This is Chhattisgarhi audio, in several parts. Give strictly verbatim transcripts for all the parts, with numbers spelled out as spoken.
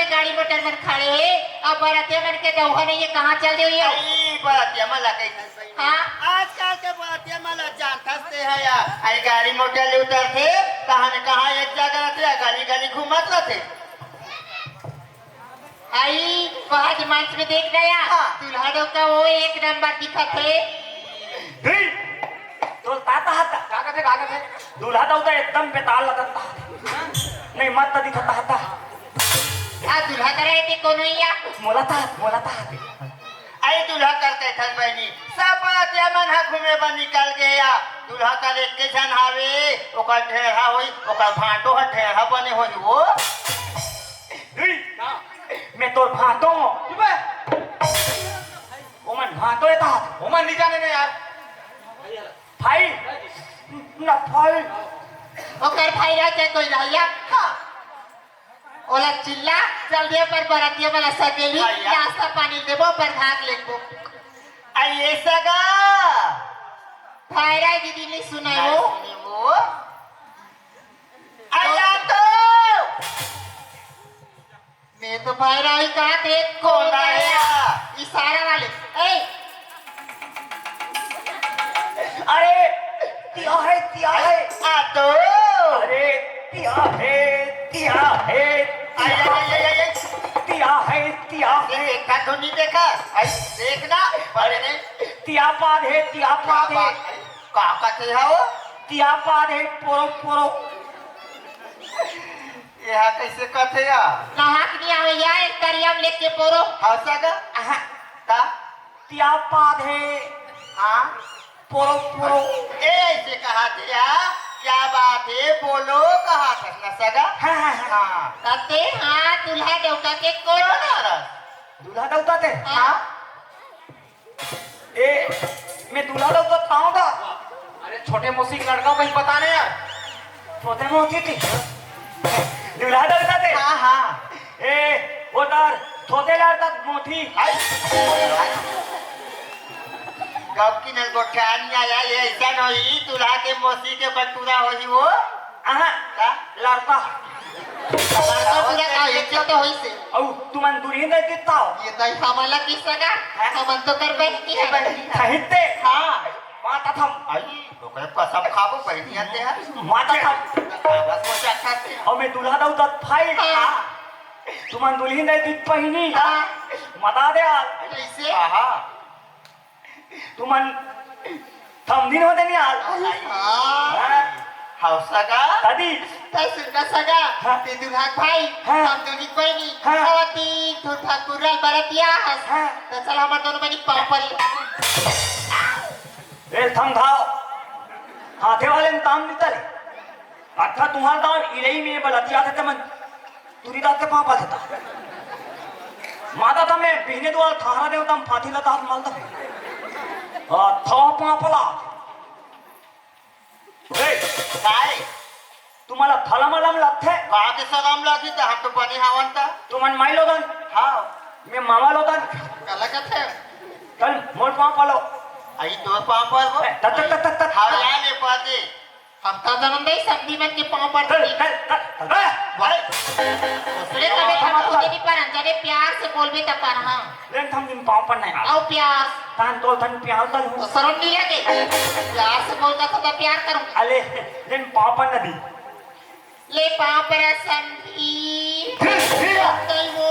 गाड़ी मोटर मन खड़े हे, अउ बरतिया मन के दउहा नइ हे, कहाँ चल देवही? अई बरतिया मन ला कइसे सही? हाँ। आजकल के बरतिया मन ला जानथस ते ह या। अई गाड़ी मोटर ले उतरथे, तहन कहाँ एक जगह रथे, गली गली घूमत रथे। अई, आज मंच में देख रहा, हाँ। दूल्हा डउका वो एक नंबर दिखत हे। ढील। तोर तात हता। का कथे, का कथे? दूल्हा डउका एकदम बेताल लगत हता। नहीं, मत तो दिखत हता। आ दूल्हा करे के कोनो या? मोला तात, मोला तात। अई दूल्हा कर के थन बहिनी, सब बरतिया मन ह घूमे बर निकल गे या। दूल्हा कर एक के झन हावे, ओकर ढेढ़ा होई, ओकर भांटो ह ढेढ़ा बने होई वो। ढील। मैं तोर भांटो। चुप है। ओमन भांटो ए तात। ओमन नहीं जाने ने यार। भाई, ना भाई। ओकर भाई रह के कोई रहिया? हाँ। ओला चिल्ला, जल्दी पर बरतिया वाला सकेली, भैया। नाश्ता पानी देबो, पर भाग लेबो। अई ये सगा। भाई राय दीदी नहीं सुनाई नहीं वो। सुनी वो। अई आ तो। मैं तो भाई राय का देख कौन आया? इशारा वाले। ए, अरे, तिया है, तिया है। आ तो। अरे, तिया है, तिया है, आई, आई, आई, आई, आई। तिया है, तिया ये है। देखा तो नहीं देखा? आई, देखना, बड़े ने। तिया पाद है, तिया पाद है। का कहते हो? तिया पाद है, पोरो, पोरो। ये हा कैसे कहते या? नहाक नहीं आवे या, एक तरिया में लेके पोरो। हाँ, सगा? आहा। का? तिया पाद है। हाँ? पोरो, पोरो। ए, ऐसे कहा थे या? क्या बात है? बोलो, कहा था ना सगा? हाँ, हाँ, हाँ। हाँ। तते हाँ, दूल्हा डउका के कोरो ना रस। दूल्हा डउका ते? हाँ। ए, मैं दूल्हा डउका था। अरे छोटे मौसी के लड़का भाई पता नहीं यार। छोटे मौसी थी। दूल्हा डउका ते? हाँ, हाँ। ए, वो तार छोटे लाल तक मोटी। आई। गप की नल गोठियान नहीं आया, ये ऐसा नहीं, दूल्हा के मौसी के बटूरा हो जी वो। आहा, का? लड़का। लड़का पूरा का एक तो होई से। औ, तुमन दुल्हिन दे दिता हो। ये दई हमला किस सगा? हैं? हमन तो कर बहती है। बहती है। साहित्य। हाँ। माता थम। आई, तो करे कसम खाबो बहनी आते हैं। माता थम। बस वो क्या खाते हैं? औ मैं दूल्हा दऊ दत भाई। हाँ। तुमन दुल्हिन दे दित पहिनी। हाँ। मता दे आ। कैसे? हाँ। तुमन थमदिन होते नहीं आल। हाँ। हाँ। हाउ सगा? दादी। तै सुनना सगा। हाँ। ते दुल्हा भाई, हाँ। हम दुल्हिन बहिनी, हाँ। हवती, दूल्हा कुर्रा बरतिया हस। हाँ। तो चल हमर दोनों बहिनी पाँव पर। ए, थम धाव। हाथे वाले में ताम नहीं तले। अच्छा, तुम्हारा दाम इलई में बलतिया थे मन। तुरी दाते पापा देता। माता तमे बिहने दुआर थारा देवता हम फाथी लता हाथ मालता। आ, थवा पापला। ए, काय? तुम्हाला थला मलम लागते? का के सलाम लागी त हम तो बने हवन ता। तुमन माई लोदन? हाँ। मैं मामा लोदन। कला कथे? कल मोर पापा लो। आई तो पापा लो। ए, तत, तत, तत, तत। हाँ, या ले पाते। हम का जानन दे, समधी मन के पाँव पर चल, चल, चल, चल, ए, भाई। अरे, तबे हम खुदे नहीं परन, जरे प्यार से बोलबे त पर, हाँ। लेकिन हम दिन पाँव पर नहीं आ। आओ प्यार। तान तो धन प्यार कर हूँ। तो शर्म नहीं लगे? प्यार से बोलता था तो प्यार करूँ। अले, लेकिन पाँव पर नदी। ले पाँव पर समधी। फिर, फिर। दैवो,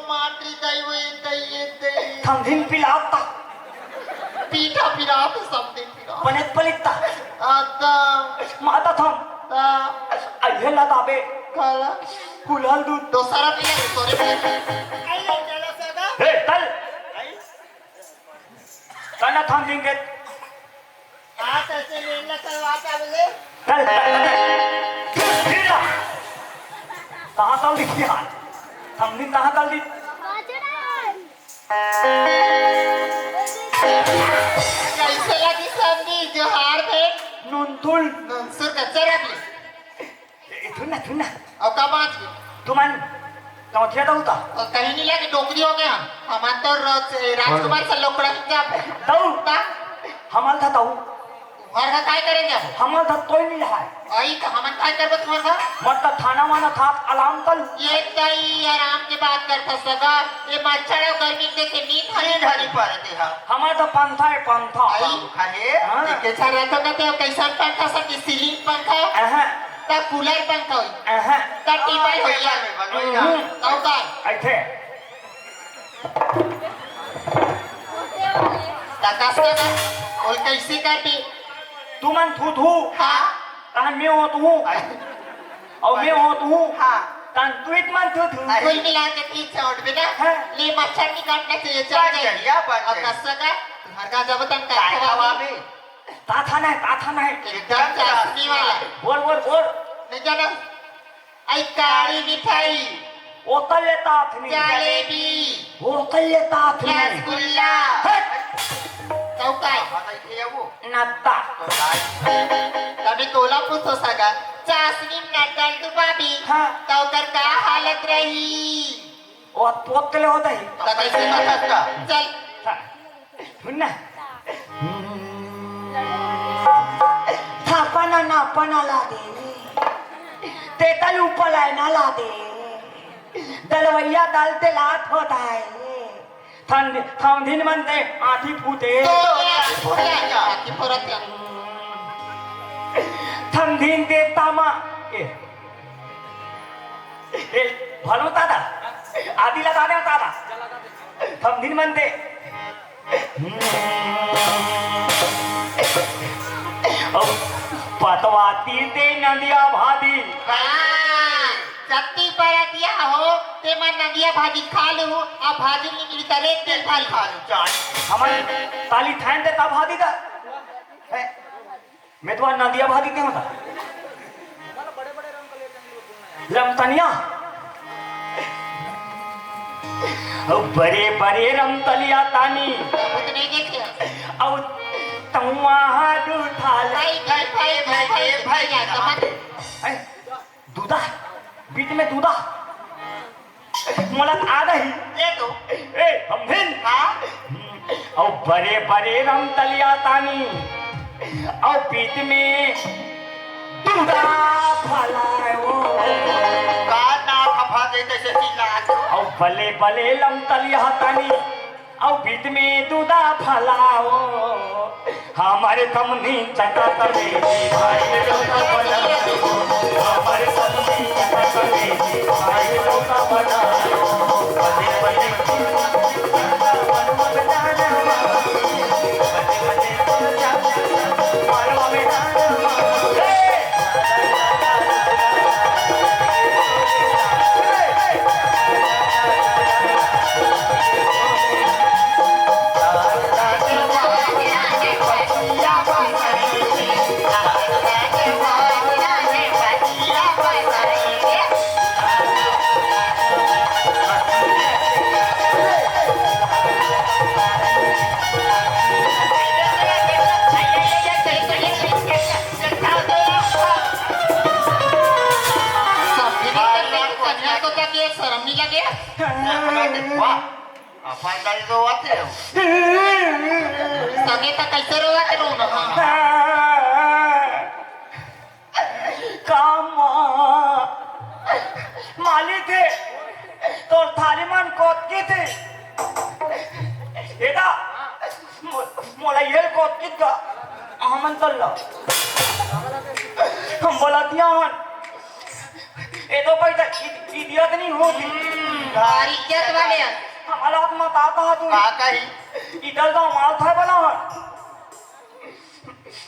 माटी दैवो, ए दै, ए दै। समधिन पिलाता। पीठा पिरात समधी। पनेत पलिकता। आता। माता थम। ता। अइहे ला ताबे। काला। हुलहल दूध। दोसरा पिया, तोरे पिया। आई, आई, चला सगा। हे, तल। आई। काला थम जिंगे। आ, तैसे लेन ला चलवा का बोले। तल, तल, तल। फिर जा। कहाँ तल दिखी हाल? थम दिन कहाँ तल दी? कैसे लगी समधी जोहार भेंट? नुनथुल। नुनसुर कच्चा रख ले। ए, ए, सुन ना, सुन ना। और का बात है? तुमन चौथिया तो होता। और कहीं नहीं लगे, डोकरी हो गया। हमार तो रोज, ए, राजकुमार से लोकड़ा खींचा। तऊ? ता? हमाल था तऊ। अरघा काय करे जाबो? हमन त तोय नइ रहय। अई त हमन काय करबो तुम्हर घर? मत त थाना वाना था, आराम कर। ये तई आराम के बात करथस सगा, ये मच्छर अउ गर्मी के देखे नींद हरी नींद हरी परे ते हा। हमर त पंखा हे, पंखा। अई, पंखा हे? हाँ। एके छा रहतो कते हो, कैसन पंखा सब, सीलिंग पंखा? अहं। त कूलर पंखा होई? अहं। त टेबल होई? टेबल, टेबल, वही ना। हम्म। तौ का? ऐसे। त कस का कर? ओल कैसे करबे? तुमन थू थू। हाँ। तहन मैं हो तू। अई। अउ मैं हो तू। हाँ। तहन तू इत मन थू थू। अई। कुल मिला के तीन सौ उठ बेटा। हाँ। ले मच्छर नहीं काटना चाहिए, चल बन जाए। गया, बन अउ गया। कस का? तुम्हर घर जब तक काय काय खवाबे? खवाबे? ताथा नहीं, ताथा नहीं। एकदम चाशनी वाला। बोल, बोल, बोल। नहीं जाना? अई काली मिठाई। ओकर ले ताथनी। जलेबी। ओकर ले ताथनी। रसगुल्ला। हट। तौ काय? बताई थे वो। नत्ता। तो काय? तभी तोला पूछो सगा। चाशनी में नत्ता डुबाबी। हाँ। तौ ओकर का हालत रही? ओ पोत के ले होता ही। त कैसे बताता? चल। हाँ। सुन ना। थापना नापना ला दे। तेतल ऊपर आय ना ला दे। दलवैया दल ते लात होता है। ठंड, ठंडिन मन ते आँधी फूटे। तो आँधी फूटे, आँधी फूटे। ठंडिन ते तामा। ए, ए, भलो दादा। आदि लगा दे दादा। ठंडिन मन ते। अउ पतवा तीर ते नदिया भादी। हाँ, जत्ती परतिया हो, ते मन नदिया भादी खा लू, अब भादी नहीं मिली त रेत के खा लू। खा लू, चाय। हमर ताली थान ते का भादी का? है? मैं तो नदिया भादी के होता। रमतनिया। अउ बड़े बड़े रमतलिया तानी। उतने देखे। अउ तहुआ हाथ उठा ले। भाई, भाई, भाई, भाई, भाई, भाई, भाई, भाई, समझ। हैं? दूधा, बीच में दूधा। मोला आ रही। ले तो। ए, हम भिन। हाँ? अउ बड़े बड़े रमतलिया तानी। अउ बीच में दूधा फलाए वो। का ना खफा दे तैसे चिल्ला तो। अउ बले बले रमतलिया तानी। अउ बीच में दूधा फलाओ, हमर समधी चटत में जी भाई डोका बनाओ, हमर समधी चटत में जी भाई डोका बनाओ। बने बने समधी नहीं करते कि कन्या को क्या किया, शर्म नहीं लगे? वाह, अपन दाई रोवत हे। संगे त कैसे रोवत हे, रोना? काम माली थे, तो थाली मन कोतकी थे। एदा, मो-, मोला ये कोतकी का, हमन तो ला। हम बोला दिया हन। ए तो भाई, इद-, इदियत नहीं होती। हम्म, भारी इज्जत वाले हन। हमारा हाथ में आता था तू। का कही? इधर का माल था बना हन।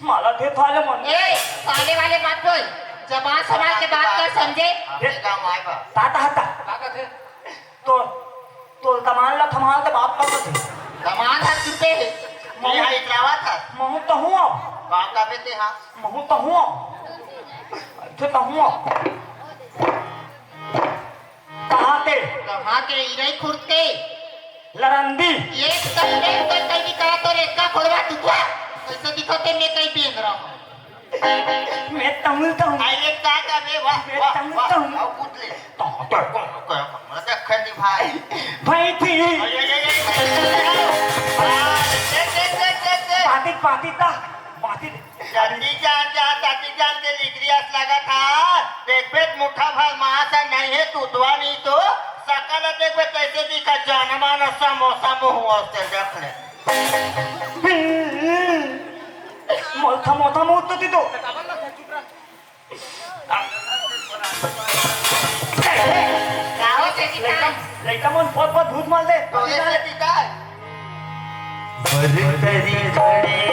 माला दे थाले मन। ए, साले वाले मत बोल। जबान संभाल के बात कर, समझे? अपने काम आए बा। ताता हता। का कथे? तो, तो दमान ला थमाल के बात कर दे। दमान हर चुपे है। महू, ये हाई इतरावा था। महू तो हूँ अब। बाप का बेटे हाँ। महू तो हूँ अब। अच्छे तो हूँ अब। कहाँ के? कहाँ के? इरई खुर्द के। लरंदी। ये तब मैं तो कहीं कहा तो रेत का खोलवा टुकवा। कैसे दिखते मैं कहीं पेंद रहा हूँ। मैं तंग तंग। आ, ये का का बे? वाह, मैं वाह, तंग वाह। तंग। आओ, कूद ले। तो, तो। को, को, को, मतलब, खंडी भाई। भाई थी। अरे, अरे, अरे, अरे। आ, दे, दे, दे, दे, दे। पाती, पाती ता। पाती दे। जल्दी जान जा, ताती जान के लिगरी अस लगत हा। देखबे त मुठा भर मांस ह, नहीं हे तुतवा नहीं तो। सकल ह देखबे तैसे दिखा, जाना माना समोसा मुंह अस ते देख ले। मोथा मोथा मुंह तो दी तो। का हो से लइका, लइका मन बहुत बहुत भूत मार दे। तोरे से पिता है। बरतरी घड़ी